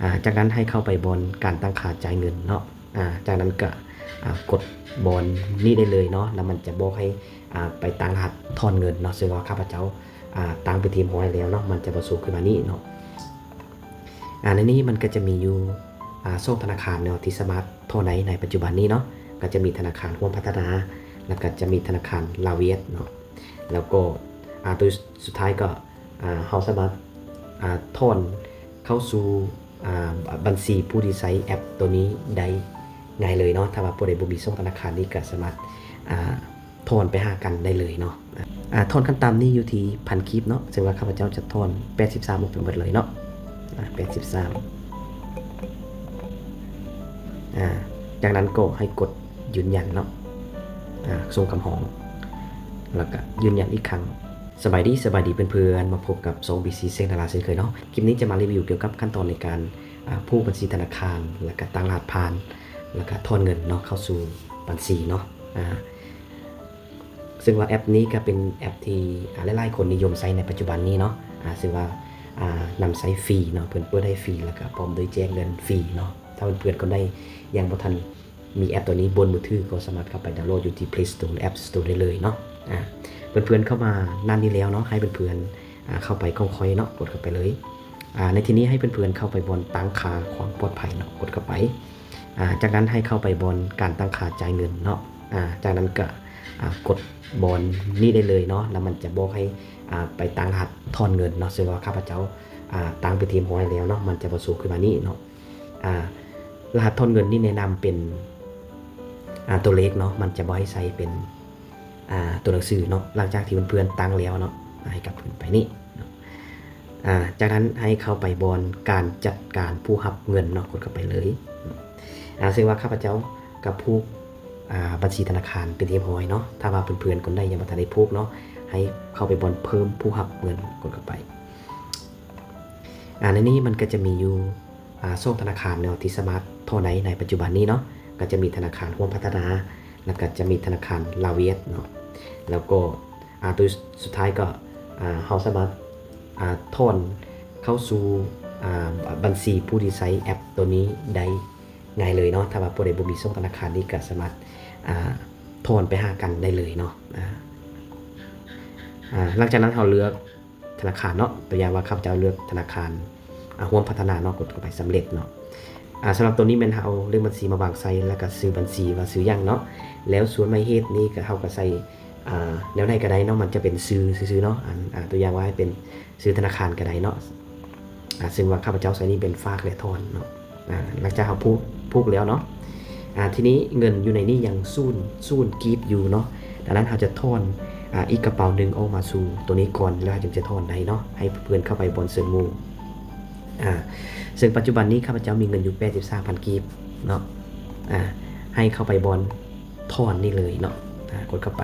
ອາ ຈາກນັ້ນໃຫ້ເຂົ້າໄປບ່ອນການຕັ້ງຄ່າຈ່າຍເງິນເນາະ. ອາ ຈາກນັ້ນກະ ອາ ກົດບ່ອນນີ້ໄດ້ເລີຍເນາະ ແລ້ວມັນຈະບອກໃຫ້ ອາ ໄປຕັ້ງລະຫັດຖອນເງິນເນາະ ເຊິ່ງວ່າຂ້າພະເຈົ້າ ອາ ຕັ້ງເປັນທີ່ຮຽບຮ້ອຍແລ້ວເນາະ ມັນຈະບໍ່ໂຊຂຶ້ນມານີ້ເນາະ. ອາ ໃນນີ້ມັນກະຈະມີຢູ່ ອາ ສອງທະນາຄານເນາະ ທີ່ສາມາດຖອນໄດ້ໃນປັດຈຸບັນນີ້ເນາະ ກະຈະມີທະນາຄານຮ່ວມພັດທະນາ ແລ້ວກະຈະມີທະນາຄານລາວຫວຽດເນາະ ແລ້ວກໍ ອາ ໂຕສຸດທ້າຍກໍ ອາ ເຮົາສາມາດ ອາ ຖອນເຂົ້າສູ່ ອາ ບັນຊີຜູ້ທີ່ໃຊ້ແອັບໂຕນີ້ໄດ້ງ່າຍເລີຍເນາະ. ຖ້າວ່າຜູ້ໃດບໍ່ມີສອງທະນາຄານນີ້ກໍສາມາດ ອາ ຖອນໄປຫາກັນໄດ້ເລີຍເນາະ. ອາ ຖອນຂັ້ນຕ່ຳນີ້ຢູ່ທີ່ພັນກີບເນາະ ເຊິ່ງວ່າຂ້າພະເຈົ້າຈະຖອນແປດສິບສາມອອກໄປໝົດເລີຍເນາະ ອາ ແປດສິບສາມ ອາ ຈາກນັ້ນກໍໃຫ້ກົດຢືນຢັນເນາະ ອາ ສົ່ງຄຳຮ້ອງ ແລ້ວກະຢືນຢັນອີກຄັ້ງ. ສະບາຍດີ ສະບາຍດີເພື່ອນໆ ມາພົບກັບຊ່ອງ ບີ ຊີ ແສງດາລາ ເຊັ່ນເຄີຍເນາະ. ຄລິບນີ້ຈະມາຣີວິວກ່ຽວກັບຂັ້ນຕອນໃນການ ອາ ຜູກບັນຊີທະນາຄານ ແລ້ວກະຕັ້ງລະຫັດຜ່ານ ແລ້ວກະຖອນເງິນເນາະ ເຂົ້າສູ່ບັນຊີເນາະ ອາ ເຊິ່ງວ່າແອັບນີ້ກະເປັນແອັບທີ່ ອາ ຫຼາຍໆຄົນນິຍົມໃຊ້ໃນປັດຈຸບັນນີ້ເນາະ ອາ ເຊິ່ງວ່າ ອາ ນຳໃຊ້ຟຣີເນາະ ເພິ່ນເປີດໃຫ້ຟຣີ ແລ້ວກະພ້ອມດ້ວຍແຈກເງິນຟຣີເນາະ. ຖ້າເພື່ອນໆຄົນໃດຍັງບໍ່ທັນ ມີແອັບໂຕນີ້ບົນມືຖື ກໍສາມາດເຂົ້າໄປດາວໂຫຼດຢູ່ທີ່ Play Store ແລະ App Store ໄດ້ເລີຍເນາະ. ອາ ເພື່ອນໆເຂົ້າມາໜ້ານີ້ແລ້ວເນາະ ໃຫ້ເພື່ອນໆ ອາ ເຂົ້າໄປຂອງຂ້ອຍເນາະ ກົດເຂົ້າໄປເລີຍ. ອາ ໃນທີ່ນີ້ໃຫ້ເພື່ອນໆເຂົ້າໄປບ່ອນຕັ້ງຄ່າຄວາມປອດໄພເນາະ ກົດເຂົ້າໄປ. ອາ ຈາກນັ້ນໃຫ້ເຂົ້າໄປບ່ອນການຕັ້ງຄ່າຈ່າຍເງິນເນາະ. ອາ ຈາກນັ້ນກະ ອາ ກົດບ່ອນນີ້ໄດ້ເລີຍເນາະ ແລ້ວມັນຈະບອກໃຫ້ ອາ ໄປຕັ້ງລະຫັດຖອນເງິນເນາະ ເຊິ່ງວ່າຂ້າພະເຈົ້າ ອາ ຕັ້ງເປັນທີ່ຮຽບຮ້ອຍແລ້ວເນາະ ມັນຈະບໍ່ໂຊຂຶ້ນມານີ້ເນາະ. ອາ ລະຫັດຖອນເງິນນີ້ແນະນຳເປັນ ອາ ຕົວເລກເນາະ ມັນຈະບໍ່ໃຫ້ໃສ່ເປັນ ອາ ຕົວໜັງສືເນາະ. ຫຼັງຈາກທີ່ເພື່ອນໆຕັ້ງແລ້ວເນາະ ໃຫ້ກັບຄືນໄປນີ້ເນາະ. ອາ ຈາກນັ້ນໃຫ້ເຂົ້າໄປບ່ອນການຈັດການຜູ້ຮັບເງິນເນາະ ກົດເຂົ້າໄປເລີຍ. ອາ ເຊິ່ງວ່າຂ້າພະເຈົ້າກະຜູກ ອາ ບັນຊີທະນາຄານເປັນທີ່ຮຽບຮ້ອຍເນາະ. ຖ້າວ່າເພື່ອນໆຄົນໃດຍັງບໍ່ທັນໄດ້ຜູກເນາະ ໃຫ້ເຂົ້າໄປບ່ອນເພີ່ມຜູ້ຮັບເງິນ ກົດເຂົ້າໄປ. ອາ ໃນນີ້ມັນກະຈະມີຢູ່ ອາ ສອງທະນາຄານເນາະ ທີ່ສາມາດຖອນໄດ້ໃນປັດຈຸບັນນີ້ເນາະ ກະຈະມີທະນາຄານຮ່ວມພັດທະນາ ແລ້ວກະຈະມີທະນາຄານລາວຫວຽດເນາະ ແລ້ວກໍ ອາ ໂຕສຸດທ້າຍກໍ ອາ ເຮົາສາມາດ ອາ ຖອນເຂົ້າສູ່ ອາ ບັນຊີຜູ້ທີ່ໃຊ້ແອັບໂຕນີ້ໄດ້ງ່າຍເລີຍເນາະ. ຖ້າວ່າຜູ້ໃດບໍ່ມີສອງທະນາຄານນີ້ກໍສາມາດ ອາ ຖອນໄປຫາກັນໄດ້ເລີຍເນາະ. ອາ ອາ ຫຼັງຈາກນັ້ນເຮົາເລືອກ ທະນາຄານເນາະ ຕົວຢ່າງວ່າຂ້າພະເຈົ້າເລືອກທະນາຄານ ອາ ຮ່ວມພັດທະນາເນາະ ກົດເຂົ້າໄປສຳເລັດເນາະ. ອາ ສຳລັບໂຕນີ້ແມ່ນເຮົາເອົາເລກບັນຊີມາວາງໃສ່ ແລ້ວກະຊື່ບັນຊີວ່າຊື່ຫຍັງເນາະ ແລ້ວສ່ວນໝາຍເຫດນີ້ກະ ເຮົາກະໃສ່ ອາ ແນວໃດກະໄດ້ເນາະ ມັນຈະເປັນຊື່ຊື່ໆເນາະ ອັນ ອາ ຕົວຢ່າງວ່າໃຫ້ເປັນຊື່ທະນາຄານກະໄດ້ເນາະ. ອາ ເຊິ່ງວ່າຂ້າພະເຈົ້າໃສ່ນີ້ເປັນຝາກ ແລະ ຖອນເນາະ. ອາ ຫຼັງຈາກເຮົາຜູກ ຜູກແລ້ວເນາະ ອາ ທີນີ້ເງິນຢູ່ໃນນີ້ຍັງສູນ ສູນກີບຢູ່ເນາະ. ດັ່ງນັ້ນເຮົາຈະຖອນ ອາ ອີກກະເປົາໜຶ່ງອອກມາສູ່ໂຕນີ້ກ່ອນ ແລ້ວເຮົາຈຶ່ງຈະຖອນໄດ້ເນາະ. ໃຫ້ເພື່ອນເຂົ້າໄປບ່ອນເຊີນໝູ່ ອາ ເຊິ່ງປັດຈຸບັນນີ້ຂ້າພະເຈົ້າມີເງິນຢູ່ແປດສິບສາມພັນກີບເນາະ. ອາ ໃຫ້ເຂົ້າໄປບ່ອນຖອນນີ້ເລີຍເນາະ. ອາ ກົດເຂົ້າໄປ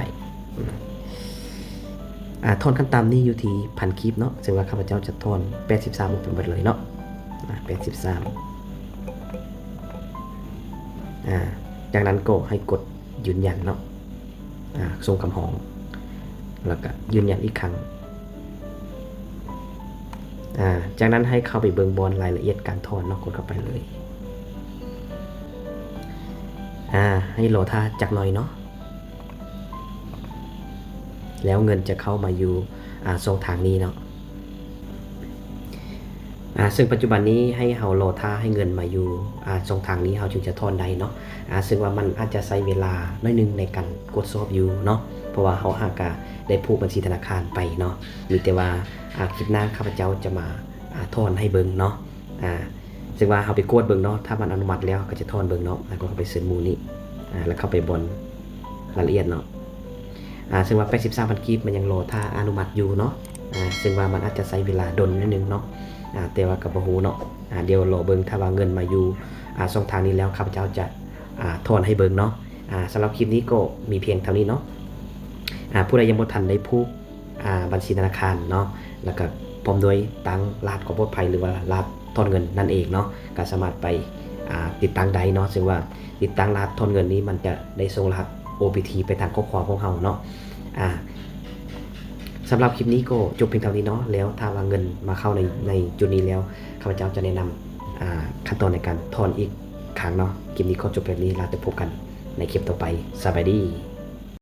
ອາ ຖອນຂັ້ນຕ່ຳນີ້ຢູ່ທີ່ພັນກີບເນາະ ເຊິ່ງວ່າຂ້າພະເຈົ້າຈະຖອນແປດສິບສາມອອກໄປໝົດເລີຍເນາະ ອາ ແປດສິບສາມ ອາ ຈາກນັ້ນກໍໃຫ້ກົດຢືນຢັນເນາະ ອາ ສົ່ງຄຳຮ້ອງ ແລ້ວກະຢືນຢັນອີກຄັ້ງ. ອາ ຈາກນັ້ນໃຫ້ເຂົ້າໄປເບິ່ງບ່ອນລາຍລະອຽດການຖອນເນາະ ກົດເຂົ້າໄປເລີຍ. ອາ ໃຫ້ລໍຖ້າຈັກໜ່ອຍເນາະ ແລ້ວເງິນຈະເຂົ້າມາຢູ່ ອາ ຊ່ອງທາງນີ້ເນາະ. ອາ ເຊິ່ງປັດຈຸບັນນີ້ໃຫ້ເຮົາລໍຖ້າໃຫ້ເງິນມາຢູ່ ອາ ຊ່ອງທາງນີ້ ເຮົາຈຶ່ງຈະຖອນໄດ້ເນາະ. ອາ ເຊິ່ງວ່າມັນອາດຈະໃຊ້ເວລາໜ້ອຍໜຶ່ງໃນການກວດສອບຢູ່ເນາະ ເພາະວ່າເຮົາຫາກະໄດ້ຜູກບັນຊີທະນາຄານໄປເນາະ. ມີແຕ່ວ່າ ອາ ຄລິບໜ້າຂ້າພະເຈົ້າຈະມາ ອາ ຖອນໃຫ້ເບິ່ງເນາະ. ອາ ເຊິ່ງວ່າເຮົາໄປກວດເບິ່ງເນາະ ຖ້າມັນອະນຸມັດແລ້ວເຮົາກະຈະຖອນເບິ່ງເນາະ. ອາ ກໍເຂົ້າໄປເຊີນໝູ່ນີ້ ອາ ແລ້ວເຂົ້າໄປບ່ອນລາຍລະອຽດເນາະ. ອາ ເຊິ່ງວ່າແປດສິບສາມພັນກີບມັນຍັງລໍຖ້າອະນຸມັດຢູ່ເນາະ. ອາ ເຊິ່ງວ່າມັນອາດຈະໃຊ້ເວລາດົນໜ້ອຍໜຶ່ງເນາະ ອາ ແຕ່ວ່າກໍບໍ່ຮູ້ເນາະ. ອາ ດຽວລໍເບິ່ງ ຖ້າວ່າເງິນມາຢູ່ ອາ ຊ່ອງທາງນີ້ແລ້ວ ຂ້າພະເຈົ້າຈະ ອາ ຖອນໃຫ້ເບິ່ງເນາະ. ອາ ສຳລັບຄລິບນີ້ກໍມີພຽງເທົ່ານີ້ເນາະ. ອາ ຜູ້ໃດຍັງບໍ່ທັນໄດ້ຜູກ ອາ ບັນຊີທະນາຄານເນາະ ແລ້ວກະພ້ອມດ້ວຍຕັ້ງລະຫັດຄວາມປອດໄພ ຫຼືວ່າລະຫັດຖອນເງິນນັ້ນເອງເນາະ ກະສາມາດໄປ ອາ ຕິດຕັ້ງໄດ້ເນາະ. ເຊິ່ງວ່າຕິດຕັ້ງລະຫັດຖອນເງິນນີ້ ມັນຈະໄດ້ສົ່ງລະຫັດ ໂອ ພີ ທີ ໄປທາງຂໍ້ຄວາມຂອງເຮົາເນາະ. ອາ ສຳລັບຄລິບນີ້ກໍຈົບພຽງເທົ່ານີ້ເນາະ. ແລ້ວຖ້າວ່າເງິນມາເຂົ້າໃນ ໃນຈຸດນີ້ແລ້ວ ຂ້າພະເຈົ້າຈະແນະນຳ ອ່າ ຂັ້ນຕອນໃນການຖອນອີກຄັ້ງເນາະ. ຄລິບນີ້ຂໍຈົບແບບນີ້ ແລ້ວແຕ່ພົບກັນໃນຄລິບຕໍ່ໄປ. ສະບາຍດີ.